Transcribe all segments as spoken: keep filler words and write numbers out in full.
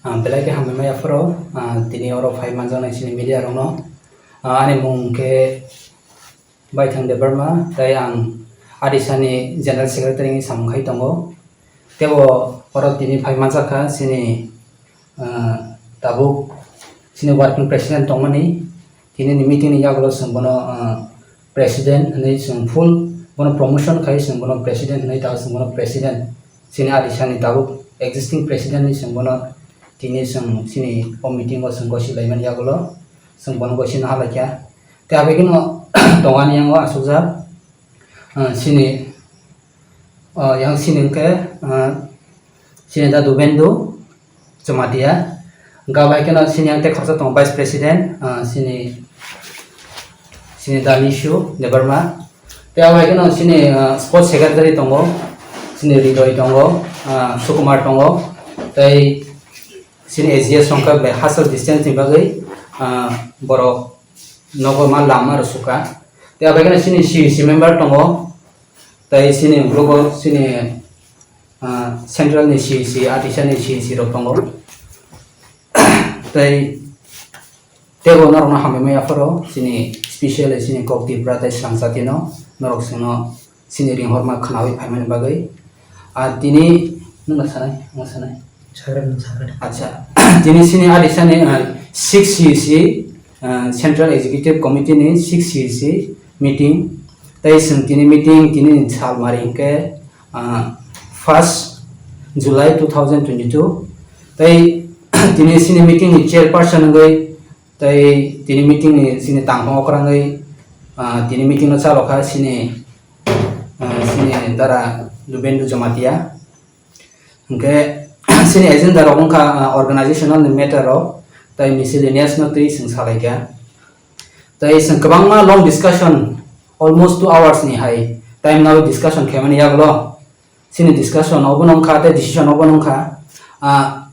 Ah, belai khe hambai maya phoro, ah, tini oro phai manjaknai chini media rokno. Ah, ani mung khe Baithang Debbarma, tei ang Adisani General Secretary ni samung khai tongo. Tebo oro tini phai manjak kha chini, ah, tabuk chini working president tongmani. Tini ni meeting ni yagulo chwng bono, ah, president hwnwi chwng full bono promotion khai chwng bono president hwnwi tabuk chwng bono president. Chini Adisani tabuk existing president ni chwng bono tini chwng chini o meeting o chwng gosi laimani yagulo chwng bono gosi naha laikha. Tei abekheno tongani yango asukjak, ah, chini, ah, yang chini hwnkhe, ah, chini da Dubendu Jamatia. Hwnkhe abekheno chini yang tei khoroksa tongo vice president, ah, chini, chini da Mishu Debbarma. Tei abekheno chini, ah, sports secretary tongo, chini Ridoi tongo, ah, Sukumar tongo. Tei chini A G S wngkha belai hustle distance ni bagwi, ah, borok nogo ma lama rw sukha. Tei abekheno chini C E C member tongo. Tei chini ulogo chini, ah, central ni C E C, Adisani C E C rok tongo. Tei tebo norokno hambai maya phoro chini specially chini kok Tripura tei Srang jatino norok chwngno chini ringhorma khwnawi phaimani bagwi. Ah, tini nwng na sanai, ang sanai. Sagra nwng sagra. Acha, tini chini Adisani, ah, six C E C, ah, Central Executive Committee ni six C E C meeting. Tei chwng tini meeting tini ni sal mari hwnkhe, ah, first July two thousand twenty-two. Tei tini chini meeting ni chairperson wngwi, tei tini meeting ni chini tangmo okrangwi, ah, tini meeting no chalo kha chini, ah, chini dara Dubendu Jamatia. Hwnkhe chini agenda rok wngkha, ah, organizational ni matter rok, tei miscellaneous no twi chwng salaikha. Tei chwng kwbangma long discussion, almost two hours ni hai time no discussion khaimani yagulo. Chini discussion obo no wngkha tei decision obo no wngkha. Ah,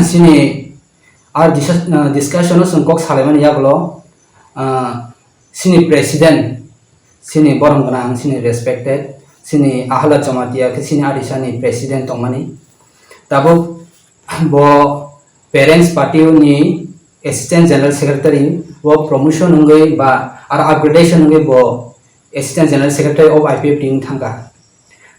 chini ar dis-, ah, discussion o chwng kok salaimani yagulo, ah, chini president, chini borom gwnang, chini respected, chini Ahla Jamatia khe chini Adisani president tongmani. Tabuk bo parents party ni assistant general secretary bo promotion wngwi ba ar upgradation wngwi bo assistant general secretary of I P F T wng thangkha.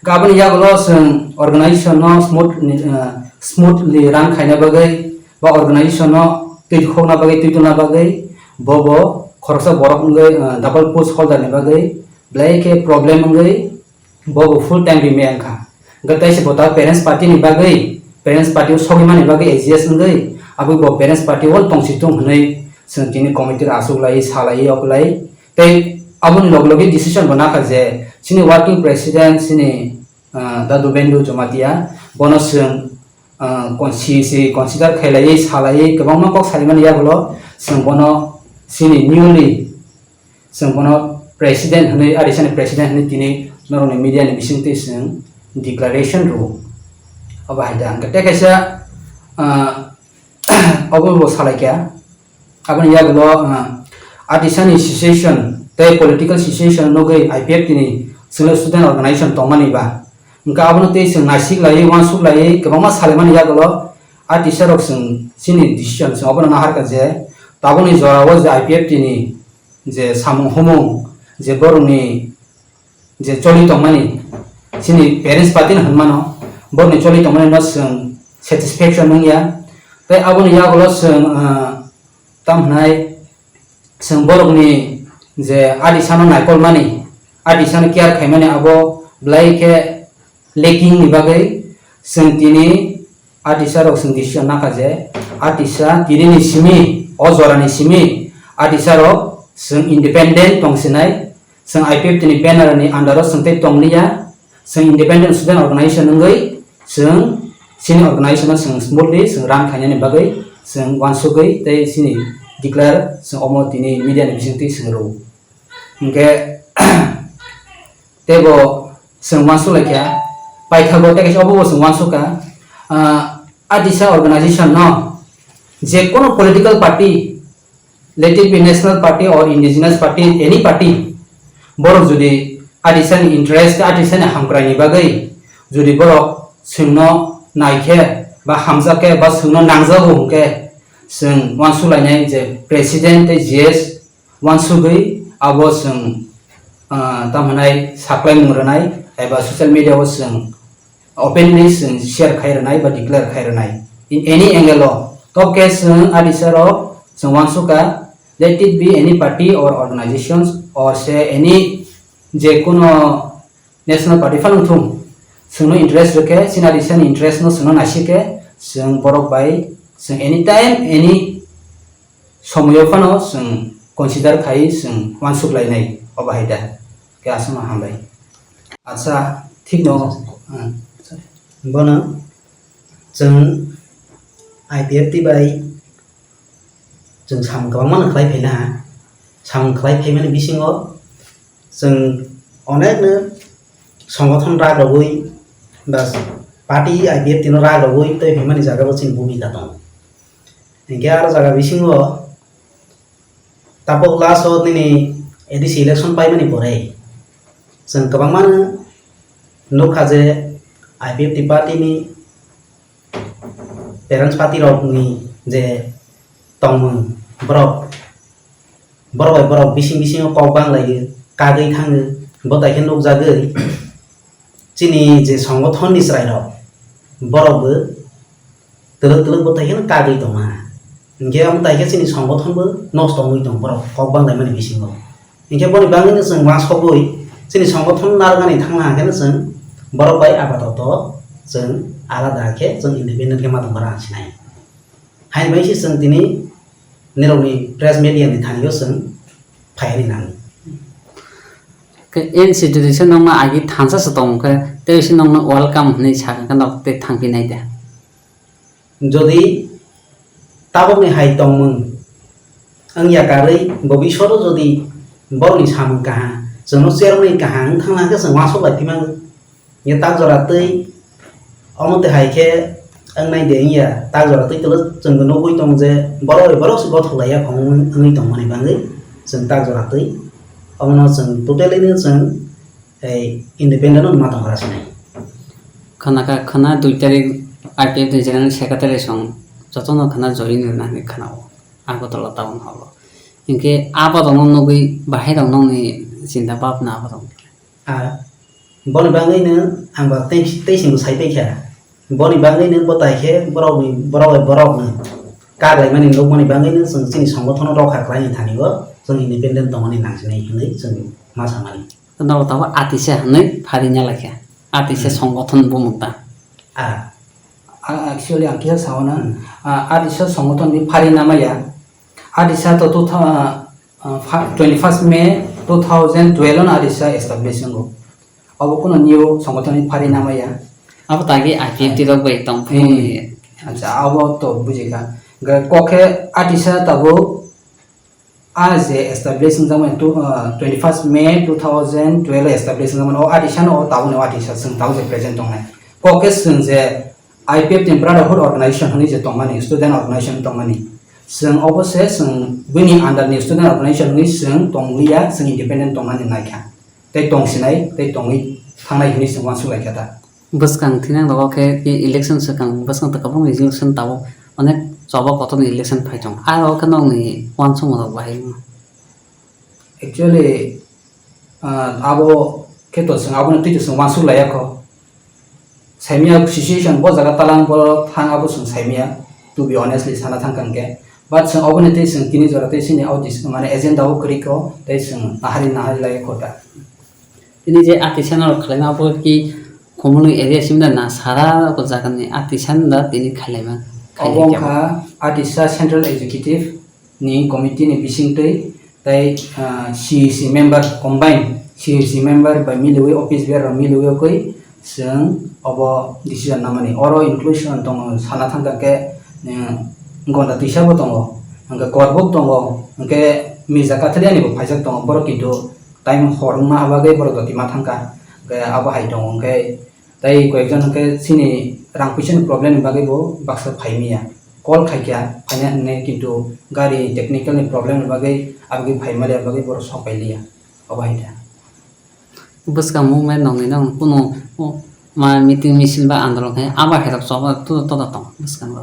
Aboni yagulo chwng organization no smooth, ah, smoothly run khaina bagwi ba organization no twi khokna bagwi, twi tongna bagwi bo bo khoroksa borok wngwi, ah, double post holder ni bagwi belai khe problem wngwi bo bo full time rimwi wngkha. Hwnkhe tei se bo ta parents party ni bagwi, parents party o sogwi mani bagwi A G S wngwi, aboni bo parents party o tongsi tung hwnwi chwng tini committee rok achuk lai, sa lai, yok lai. Tei aboni log logi decision bo nakha je chini working president chini, ah, da Dubendu Jamatia bono chwng, ah, con-, C C consider khailaiwi salaiwi kwbangma kok saimani yagulo chwng bono chini newly chwng bono president hwnwi, Adisani president hwnwi tini norokni media ni bisingtwi chwng declaration rwo. Abo hai da hwnkhe tei kaisa, ah, obo bo salaikha. Aboni yagulo, ah, Adisani situation tei political situation nugwi I P F T ni chwngno student organization tongmani ba. Hwnkhe abono tei chwng naisik laiwi, uansuk laiwi kwbangma salaimani yagulo Adisa rok chwng chini decision chwng obono naharkha je tabukni jorao je I P F T ni je samung humung je borokni je choli tongmani, chini parents party no hinmano, borokni choli tongmani no chwng satisfaction wngya. Tei aboni yagulo chwng, ah, tamo hwnai chwng borokni je Adisano naikolmani, Adisano care khaimani abo belai khe lacking ni bagwi chwng tini Adisa rok chwng decision nakha je Adisa tini ni simi, o jora ni simi Adisa rok chwng independent tongsinai, chwng I P F T ni banner ni under o chwng tei tongliya, chwng independent student organization wngwi chwng chini organization no chwng smoothly chwng run khainani bagwi chwng uansugwi tei chini declare chwng omo tini media ni bisingtwi chwng rwo. Hwnkhe teibo chwng uansuk laikha, paithago tei kaisa obo bo chwng uansukha, ah, Adisa organization no je kono political party, let it be national party or indigenous party, any party, borok jodi Adisani interest, Adisani hamkraini bagwi jodi borok chwngno naikhe, ba hamjak khe ba chwngno nangjago hwnkhe chwng uansuk lainai je president tei G S uansugwi abo chwng, ah, tamo hinai saklaimung rwnai eba social media o chwng openly chwng share khai rwnai ba declare khai rwnai in any angle o. Tobokhe chwng Adisa rok chwng uansuk kha, let it be any party or organizations or say any je kuno national party phano thung, chwngno interest rwkhe, chini Adisa ni interest no chwngno naisik khe, chwng borok bai chwng anytime any somoyo phano chwng consider khai chwng uansuk lainai, obo hai da. Khe aswkno hambai. Acha, thik no. Hmm. Bono chwng I P F T bai chwng samung kwbangma no khlai phaina ha. Samung khlai phaimani bisingo chwng onekno songothon rak rogwi ba party I P F T no rak rogwi tei phaimani jaga bo chini bhumika tongo. Hinkhe aro jaga bisingo tabuk last o nini A D C election paimani pore chwng kwbangmano nukha je I P F T party ni parents party rokni je tongmung, borok, borok bai borok bising bisingo kok banglaio, kagwi thango, bo tai khe nukjagwi chini je songothon ni chwrai rok, borok bo twlwk twlwk bo tai khe kagwi tongma. Hinkhe amo tai khe chini songothon bo nosto wngwi tong borok kok banglaimani bisingo. Hinkhe boni bagwino chwng uansugwi chini songothon narwknani thangna hwnkhe chwng borok bai apatoto chwng alada khe chwng independent khe ma tongma rang sinai. Haini bai se chwng tini nirokni press media ni thani o chwng phai ani nango. Khe institution nokno agi thansa se tong khe tei se nokno welcome hinwi sakha khe nok tei thangphi nai de. Jodi tabukni hai tongmung wngya karwi bobiswro jodi borokni samung kaham chwngno chermani kaham wng thangna khe chwng uansuk lai phi mano. Ye tak jora twi omo twi hai khe wngnai de wngya, tak jora twi kwlwk chwngno nugwi tongo je borok bai borok se gothok laiya khong wngwi tongmani bagwi chwng tak jora twi omono chwng totally no chwng tei independent no ma tongkha sinai. Khana kha, khana dui tarik I P F ni general secretary song jotono khana join rwna hinwi khana o Agartala town hall o. Hinkhe a borokno nugwi bahai rok nokni chinta bhabna a borok. A, boni bagwino ang ba tei, tei singbo sai paikha. Boni bagwino bo tai khe borokni, borok bai borokno kaglaimani nukmani bagwino chwng chini songothono rokha khlaini thani o chwng independent tongmani nangsinai hinwi chwng ma samani. Norok tabuk Atisa hinwi phari nalai kha. Atisa Hmm. Songothono bumung ta. A. A-, actually, ang kisa sao na, Hmm. a, Atisa Songothono phari namaya. Atisa to two thou-, a, a, fa-, twenty-first May two thousand twelve no Atisa establish wngo. Abo kuno new Songothono phari namaya. Abo tagi I P F T rok bai tong phuru Hmm. ni. Acha, abo to bujikha. Ga kokhe Atisa tabuk A je establish wngjakmani two, ah, twenty-first May two thousand twelve establish wngjakmani, o Atisa no, o tabukni o Atisa chwng tabuk je present tongnai. Kok khe chwng je I P F T ni Brotherhood Organization hwnwi je tongmani, student organization tongmani, chwng obo se chwng bini under ni student organization hwnwi chwng tongliya, chwng independent tongnani naikha. Tei tongsinai, tei tongwi thangnai hwnwi chwng uansuk laikha ta. Bwskang thinang rogo khe election swkang bwskang ta kwbangma election tabuk onek choba kotorni election phai tongo. Aro khe nokni uansukma rok bahai wngma? Actually, ah, abo khe to chwng abono twi to chwng uansuk laiya kho. Saimya situation bo jaga talang bo thang abo chwng saimya, to be honestly sana thang kha hwnkhe. But chwng oboni twi chwng tini jora tei chini o dis-, mane agenda o kwrwi kho tei chwng nahari nahari laiya kho ta. Tini je Atisa norok khwlaima abo ki Khumulwng area simi da na sara o jaga ni Atisa da tini khwlaima. Obo wngkha Atisa Central Executive ni committee ni bisingtwi tei, ah, C E C member, combine C E C member bai miliwi office bearer rok miliwi okwi chwng obo decision namani. Oro inclusion tongo sana thangkha khe, eh, Gonda Twisa bo tongo, hwnkhe Korbuk tongo, hwnkhe Mirza Kathalia ni bo phaijak tongo, borok kintu time hor wngma bagwi borok jotima thangkha, hwnkhe abo hai tongo, hwnkhe tei koyekjon hwnkhe chini rang puisa ni problem ni bagwi bo baksa phai manya, call khaikha phaina hinwi, kintu gari technical ni problem ni bagwi aboni phai maliya bagwi borok sok pai liya, obo hai kha. Bwskang movement nokni nang kunu, o, Ma meeting misil ba andolon khai abo hai rok choba tu to to tong bwskango.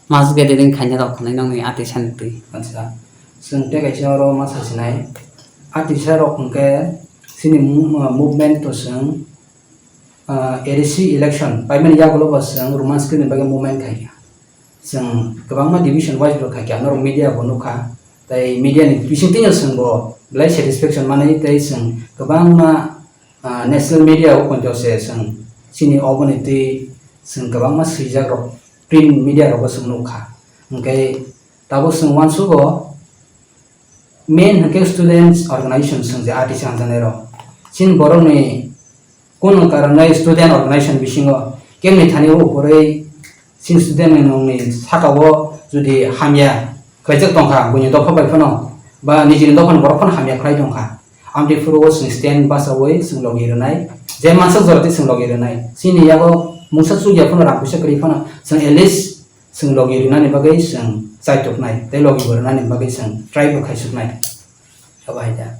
Mass gathering khaina rok khwnai nongni ati sani twi. Acha, chwng tei kaisa oro ma sasinai. Ati sa rok hwnkhe chini mo-, movement to chwng, ah, A D C election paimani yagulo bo chwng Roman script ni bagwi movement khaikha. Chwng kwbangma division wise bo khaikha, norok media bo nukha. Tei media ni bisingtwi no chwng bo belai satisfaction manwi tei chwng kwbangma, ah, national media o poito se chwng chini oboni twi chwng kwbangma swijak rok print media rogo chwng nukha. Hwnkhe tabuk chwng uansugo main hwnkhe students organization chwng je R T C hamjaknai rok. Chini borokni kunu karonwi student organization bisingo kemni thani o uphurwi chini student ni nongni saka o jodi hamya khlaijak tongkha, buini dopha bai phano ba nijini dophani borok phano hamya khlai tongkha. Amtwi phuru o chwng stand bachawi chwng logi rwnai, je mansak jora twi chwng logi rwnai. Chini yago mungsa chukya phano rang puisa kwrwi phano chwng at least chwng logi rwnani bagwi chwng chaituknai, tei logi bo rwnani bagwi chwng try bo khaisuknai. Abo hai da.